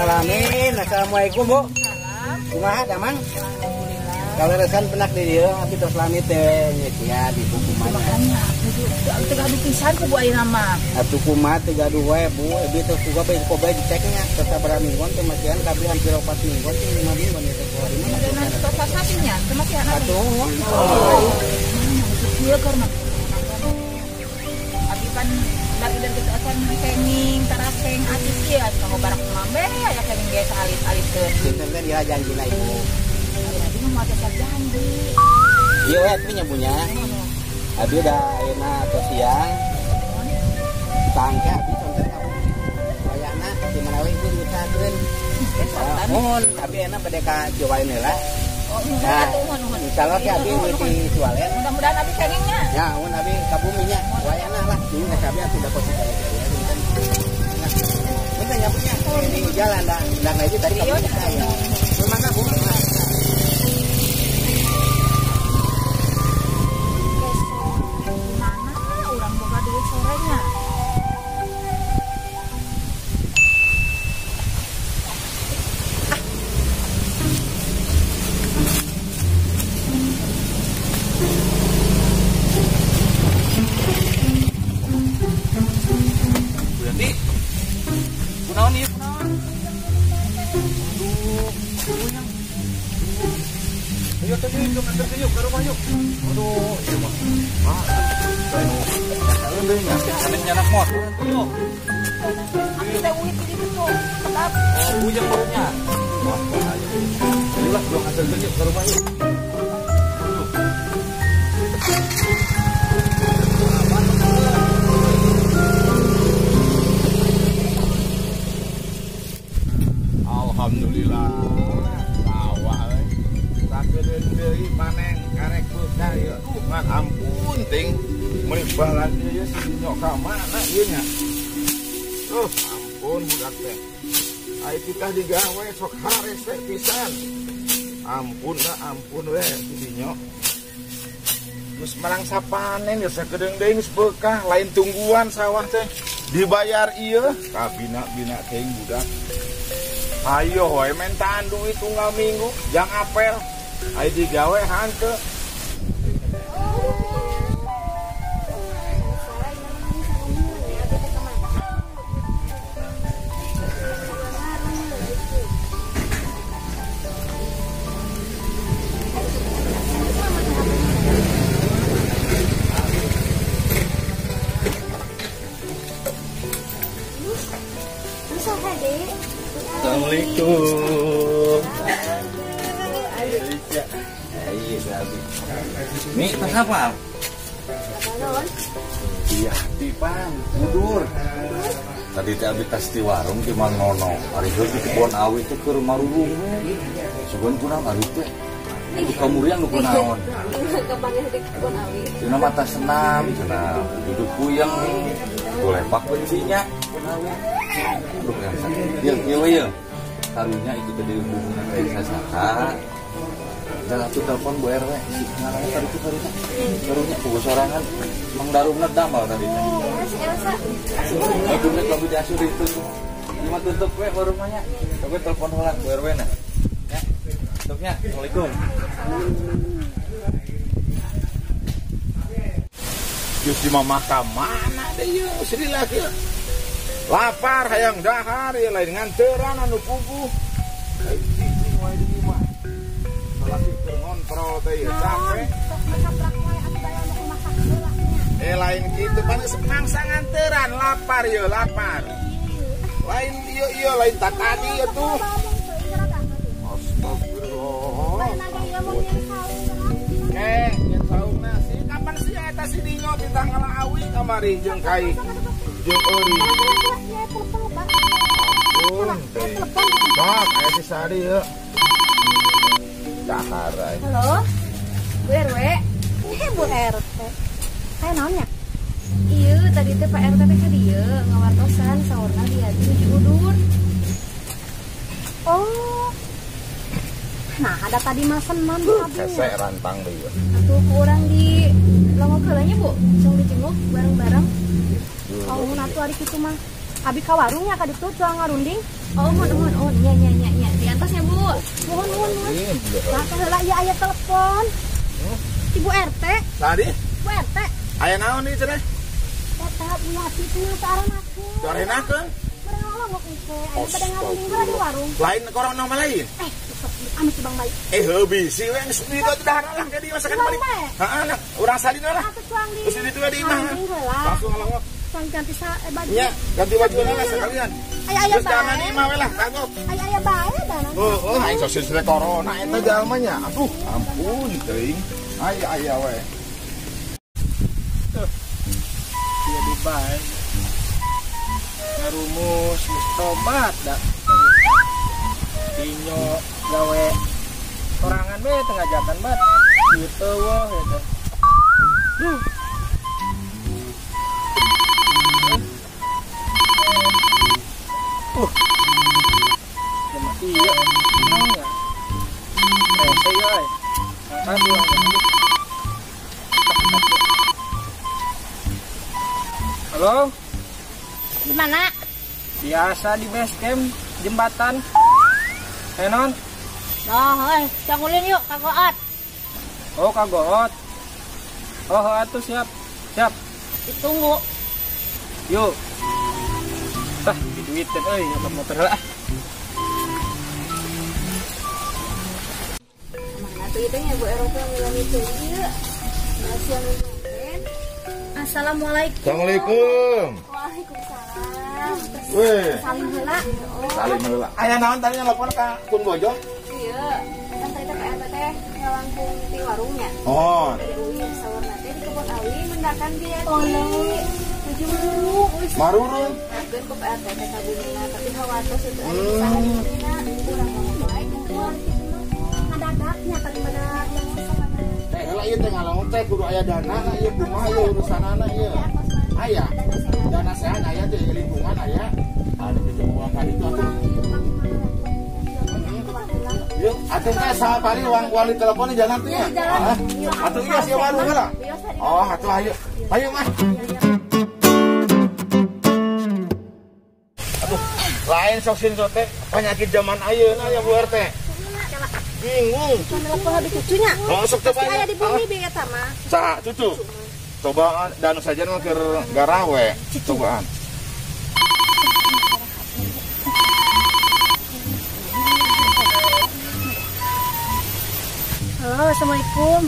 Alamin. Assalamualaikum, Bu. Kumaha damang? Kaleresan penak di dieu abi tos lami teh nya di buku mana. Teu gaduh pisan ku Bu ayeuna mah. Atuh kumaha teu gaduh wae Bu, abi tos kuga bae ku bae diceknya sabaraha mingguan teh masihan kabeh hampir 4 mingguan teh 5 mingguan teh ku hari mah. Tos sasasinya teu masihan atuh. Ieu keur mah. Abi pan dari kitu acan kenging taraseng atis ieu kanggo barak mambe aya kenging ge salit-aliteun. Sinten teh dia janjina ibu. Abi mah moal janji. Iya we atuh nya Bu nya. Abi udah ayeuna tos siang. Tangke abi sonten ka bumi. Wayahna di mana we ibu diusahakeun. Mohon abi enak bade ka Ciwalen heula. Oh, nuhun. Insyaallah ke abi di Ciwalen. Mudah-mudahan abi kenging nya. Ya, mun abi ka bumi nya. Wayahna lah ini ka abi atuh da posisi kaya ya punten. Nah, punten nya Bu nya. Ini jalan dah, dah aja tadi ka bumi saya. Mangga Bu. Sorenya. Bu Yanti, kunaon ieu kunaon? Aduh, goyang. Ayo teh yuk, antar yuk ke rumah yuk. Aduh, ieu mah. Ah, nyanak motor tuh. Aku teh uitit itu tuh. Tetap. Oh, bujang perutnya. Wah, bahaya. Ayolah, gua antar yuk ke rumah yuk. Alhamdulillah. Sawah euy. Sakedeung deui panen karek beukah ieu. Ngan ampun ting. Meuni balan ieu si Dinyo ka mana ieu nya? Ampun budak teh. Ai kita digawe sok harese pisan. Ampun dah ampun we si Dinyo. Geus marangsa panen ya sakedeung deui geus beukah lain tungguan sawah teh. Dibayar ieu kabina-bina teuing budak. Ayo we mentaan duit tunggal minggu jang apel. Ai digawe hanteu. Assalamualaikum. Nih, tas apa? Iya, tipang, mundur. Tadi teh abi tas di warung di Mang Nono. Ari heuh di kebon awi teh keur marurung. Sugan kunaon ari teh? Nu kamuriang nu kunaon? Kapanggih di kebon awi. Dina mata senam cenah, duduk puyeng. Golepak bencinya kebon awi. Aduh, yang sakit. Ieu ieu. Karunya itu tadi hubungan kayak sasaha. Dan aku telepon Bu RW, si ngaranna tadi itu karunya. Karunya pugu sorangan Mang Darumna damel tadi. Si Elsa. Aku nek kamu diasur itu. Lima tutup we rumahnya. Aku telepon heula Bu RW na. Ya. Tutupnya. Assalamualaikum. Geus di mamah ka mana deui ieu Sri laki. Lapar hayang dahar ieu lain nganteran anu puguh. Ai cicing wae di imah. Salaki keur ngontrol teh ieu capek. Eh lain kitu pan geus mangsa nganteran lapar ieu lapar. Lain ieu ieu lain tatadi ieu tuh. Astagfirullah. Eh, nyen saungna sih kapan sih eta si Dinyo titah ngala awi kamari jeung kai jeung euri. Ampun teh. Sok aya si Sari ieu. Dahar ai. Halo. Bu RW. Bu RT. Kayak naonnya? Iya, tadi teh Pak RT teh ka dieu ngawartosan saurna dia diudur. Oh. Nah, ada tadi mah senam abi. Hese rantang deui. Atuh ku urang di longok heula nya, Bu. Sok dijenguk bareng-bareng. Oh, atuh ari kitu mah. Abi ka warungnya ka ditu cuang ngarunding. Oh, mohon. Nya nya nya nya. Diantos ya, Bu. Mohon. Nah, heula ieu aya telepon. Ibu RT. Tadi? Bu RT. Aya naon ieu cenah? Eta Bu Yati cenah teu arenakeun. Barang ngolongok engke. Aya pada ngarunding heula di warung. Lain corona mah lain. Anu si Bang Baik. Heuh bisi we geus di ditu dahar lah ka dieu masakan balik. Heeh lah, urang salin lah. Geus di ditu di imah. Langsung ngalongok. Langsung ganti baju. Nya, ganti baju lah sekalian. Aya-aya bae. Geus di imah we lah, kagok. Aya-aya bae dana. Heuh, aing sok silsilah corona eta jalma nya. Aduh, ampun teuing. Aya-aya we. Tuh. Jadi bae. Ngarumus geus tobat da. Dinyo gawe sorangan be teu ngajakan bat. Kieu weuh eta. Iya, ya. Rese ya. Halo? Di mana? Biasa di base camp jembatan. Non? Nah, heuh, cangulin yuk ka Goot. Oh, ka Goot. Oh, atuh siap. Siap. Ditunggu. Yuk. Tah, diduiteun euy nyokot motor heula. Mana tuh ieu teh nya Bu Eropa milih teu ieu. Masih anu nonton. Assalamualaikum. Assalamualaikum. Waalaikumsalam. Weh. Salim heula. Salim heula. Aya naon tadi nelpon ka Kun Bojo? Iya. Kan tadi teh Pak RT teh ngalangkung ti warungnya. Oh. Dari uih saurna teh di kebon awi mendakan dia. Oh, tujuh marurung. Marurung. Keun ku Pak RT teh ka bumina tapi hawatos itu aya usaha di bumina. Urang ngomong bae kitu mah. Ngadadaknya tadi pada teh heula ieu teh ngalangkung teh kudu aya dana na ieu kumaha ieu urusanana ieu. Aya. Dana sehat aya teh lingkungan aya. Ada pinjam uang ka ditu atuh. Yuk, atuh teh sapari uang wali telepon di jalan tuh ya. Atuh iya sia warung heula. Oh, atuh ayo. Ayo mah. Aduh, lain sok sin sote penyakit zaman ayeuna ya Bu RT. Bingung. Telepon habis cucunya. Oh, sok coba aya di bumi be eta mah. Saha cucu? Cobaan danu saja mah keur garawe. Cobaan. Halo, assalamualaikum.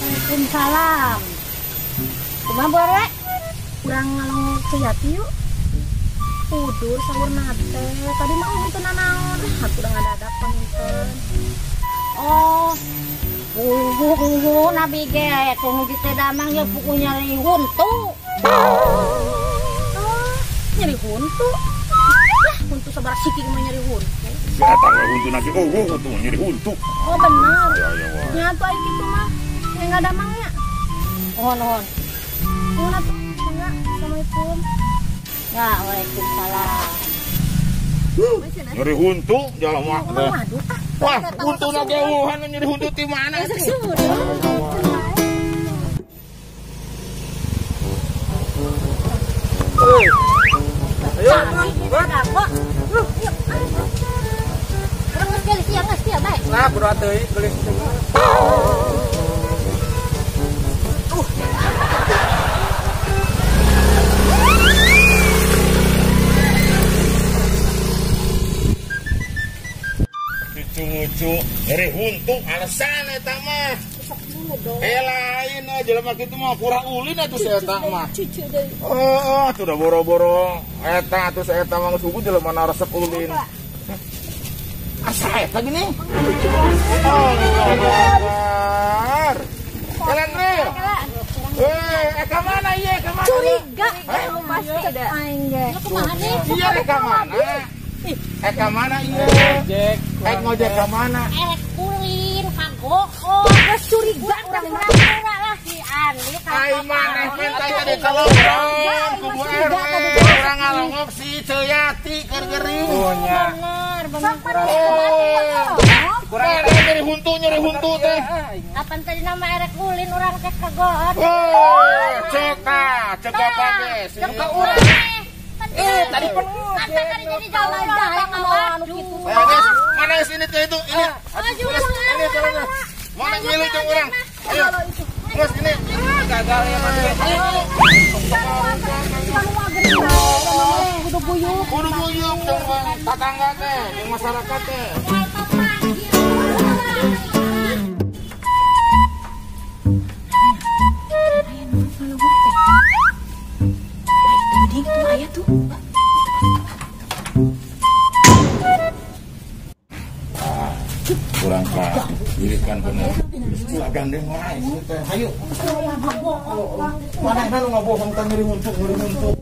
Waalaikumsalam. Kumaha Bu RW? Urang ngalong Ceyati yuk. Udur sahur nate. Tadi mah teu nanaon. Atuh udah ngadadak panginten. Oh. Nabi ge teh nu teh damang ya puku nyari huntu. Oh, nyari huntu. Lah, huntu sabaraha siki mah nyari huntu. Si eta we huntu nasi eueuh atuh nyari huntu. Oh, bener. Ya ya wah. Nya atuh aya kitu mah. Nya ngadamangnya. Nuhun nuhun. Nuhun atuh, mangga. Assalamualaikum. Ya, waalaikumsalam. Nyeri huntu jalma teh. Wah, huntu na geuhan nyeri huntu ti mana atuh? Ayo, nah, bro teuing gelis teh. Cucu nyeri huntu alasan eta mah. Lain jelema kitu mah kurang ulin atuh si eta mah. Oh, atuh da boro-boro eta atuh si eta mah geus hugu jelema na resep ulin. Asa eta gini? Allah. Jalan ril. Ka mana ieu? Ka mana? Curiga pasti ada aing ge. Kumaha nih? Iya ka mana? Ka mana ieu? Ngojek. Ngojek ka mana? Erek ulin ka goho. Geus curiga urang mah lah si Andi ka. Ai maneh teh tadi telepon ku Bu RW. Urang ngalongok si Ceyati keur gering. Oh nya. Bener, bener. Kurang nyeri huntu teh. Kapan tadi nama erek ulin urang teh ka goho. Oh, cek tah, cek apa ge? Cek urang teh. Kan Tadi pun tadi jadi jalan jalan anu kitu. Mana sini teh itu? Ini. Ini jalannya. Mana ngilu jeung urang? Ayo. Terus ini gagal ya mana? Ayo. Kudu guyub. Kudu guyub jeung tetangga teh, jeung masyarakat teh. Itu ayah tuh. Kurang pak, dirikan bener. Lah gandeng wae teh. Hayu. Manehna nu ngabohong teh nyeri huntuk, nyeri huntuk.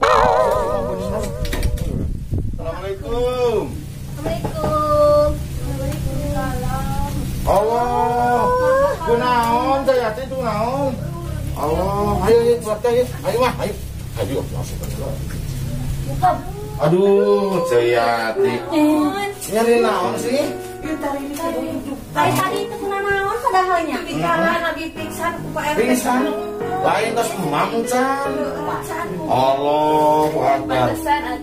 Assalamualaikum. Assalamualaikum. Waalaikumsalam. Allah. Kunaon teh atuh itu naon? Allah, hayu ieu teh. Hayu mah, hayu. Aduh, langsung aduh, Jayati. Nyari naon sih? Tadi itu kena naon padahalnya. Bicara lagi pingsan ku Pak RT. Pingsan? Lain tos emam can. Allahu Akbar.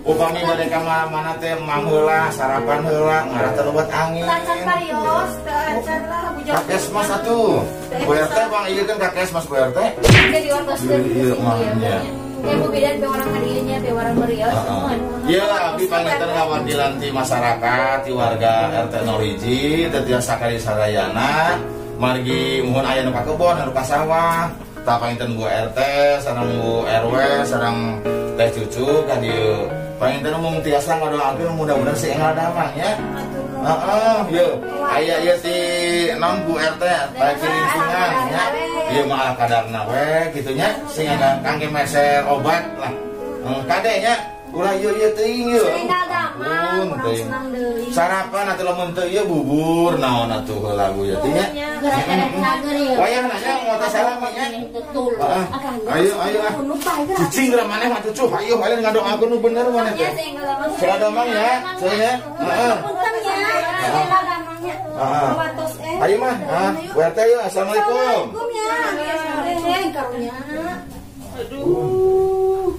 Upami bade ka mana teh emam heula, sarapan heula, ngarah teu lewat angin. Tacan parios, teu acan lah bujang. Ka Kesmas atuh. Bu RT Bang ieu kan ka Kesmas Bu RT. Jadi ortoskeun. Ieu mah nya. Ya bu beda be orang kadieunya, be orang merios. Iya, abdi panginten ngawakilan ti masyarakat, ti warga RT 01, teu tiasa ka sadayana, margi muhun aya nu ka kebon, anu ka sawah. Tah panginten Bu RT, sareng Bu RW, sareng Teh Cucu ka dieu. Panginten mung tiasa ngadoakeun mudah-mudahan sing enggal damang nya. Heeh, ieu aya ieu ti naon Bu RT, baik lingkungan nya. Ieu mah ala kadarna we kitu nya sing kangge meser obat lah. Kade nya ulah ieu ieu teuing ieu. Damang, senang deui. Sarapan atuh lamun teu ieu bubur naon atuh heula bu ya teh nya. Wayahna nya moal teh salam nya. Ayo ayo ah. Cicing geura maneh mah cucu, ayo kalian ngadoakeun nu bener maneh teh. Sing damang ya, ceu nya. Heeh. Punten nya, sing damangnya. Ayo mah, ah, Bu RT yuk, assalamualaikum. Assalamualaikum ya. Karunya. Aduh.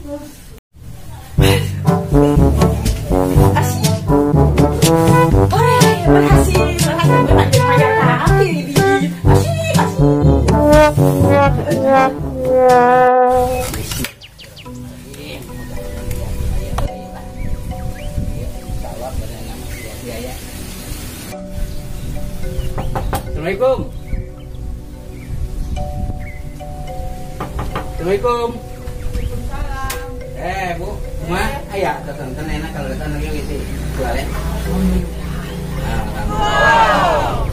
Ore, berhasil, berhasil berhasil api. Asyik, asyik. Assalamualaikum. Assalamualaikum. Waalaikumsalam. Bu, mah aya teten enak kalau datang lagi gitu. Jualnya. Wow.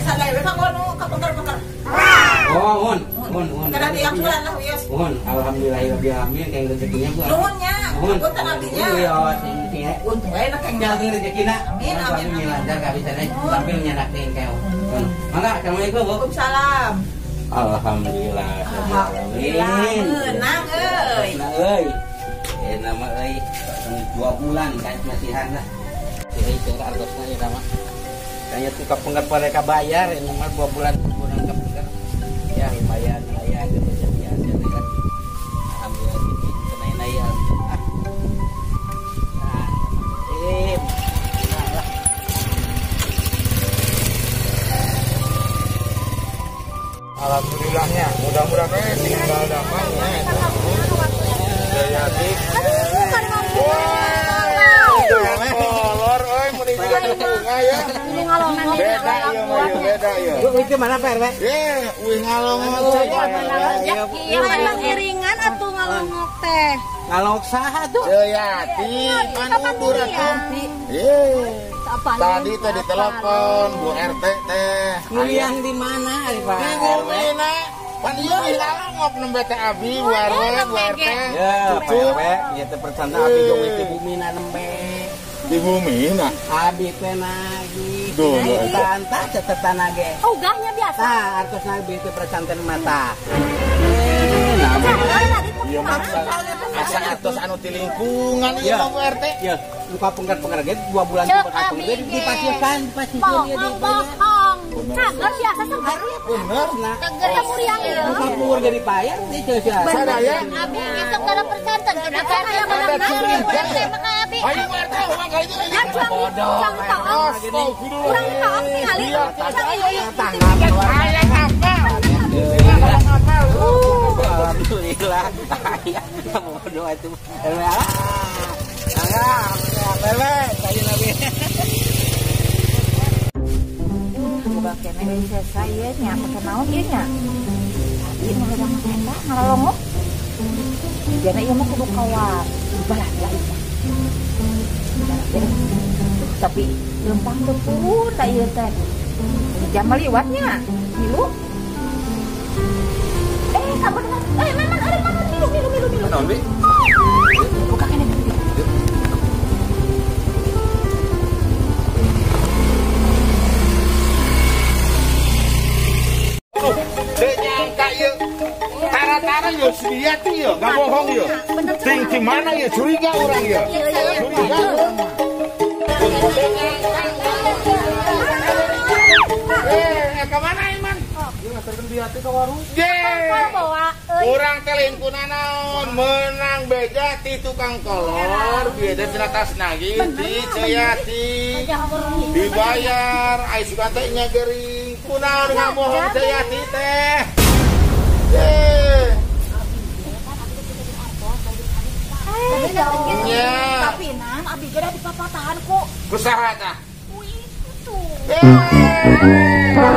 Sadaya we kanggo kapengker-pengker. Oh, mun. Kada diangsulan lah wios. Mun, alhamdulillahirabbil alamin keng rezekinya Bu. Nuhun nya. Punten abdinya. Iya, sing sing. Untung we enak keng rezekina. Amin amin. Amin lancar kabisane tampil nyanak teh keo. Mangga, assalamualaikum Bu. Waalaikumsalam. Alhamdulillah. Alhamdulillah. Menang euy. Menang euy. Nama euy 2 bulan kan masihan lah. Jadi cara artosna ieu mah. Kayaknya tuh kapengker mereka bayar ini mah 2 bulan kurang kapengker. Ya lumayan lumayan gitu jadi hasilnya kan. Alhamdulillah gitu kena ya. Nah, Alhamdulillahnya, mudah-mudahan tinggal damangnya. Jayati. Kolor, euy, mun juga bunga ya. Beda ieu mah ieu, beda ieu. Itu mana Pak RW? Ye, uih ngalongok. Iya, memang iringan atuh ngalongok teh. Ngalongok saha tuh? Jayati, anu udur atuh. Ye. Tadi teh ditelepon Bu RT teh. Nguliang di mana ari Pak? Di Bumina. Pan ieu ngalongok nembe teh abi Bu RW, Bu RT. Ya, Pak RW, ieu teh percanda abi jeung di Bumina nembe. Di Bumina. Abi teh nagih. Tanta catetan ge. Ogahnya biasa. Tah, artosna abi teh percanten mata. Ieu mah asa atos anu ti lingkungan ieu mah Bu RT. Ya, lupa pengker-pengker ge 2 bulan pengker dipasihkan, dipasihkan ieu di. Bohong. Cager biasa seger. Bener. Seger ya muriang ieu. Kapur jadi payar di sia. Sadaya. Abi esok kada persanten kada aya mana-mana ka abi. Ayo warta urang ka ditu. Bodoh. Urang taong tingali. Aya apa? Alhamdulillah. Aya bodoh itu. RW, saya lagi. Coba kene selesai ya nya pake naon ieu nya. Tadi nu urang eta ngalalongok. Jana ieu mah kudu kawat. Balanja ieu mah. Tapi lempang teu pun da ieu teh. Jam liwatnya. Milu. Sabar memang ada mana milu milu milu milu. Naon, Bi? Buka kene. Tara-tara yo si Yati yo, nggak bohong yo. Ting di mana yo curiga orang yo. Curiga. Kemana Iman? Dia nganterkeun Biati ke warung. Urang teh lain kunanaon menang beja ti tukang kolor, beda cenah tas nagih ti Ceyati. Dibayar, ai sugan teh nya gering. Kunaon ngabohong Ceyati teh. Tapi nan abi ge da dipapatahan ku. Kusaha tah? Ku itu. Ampun.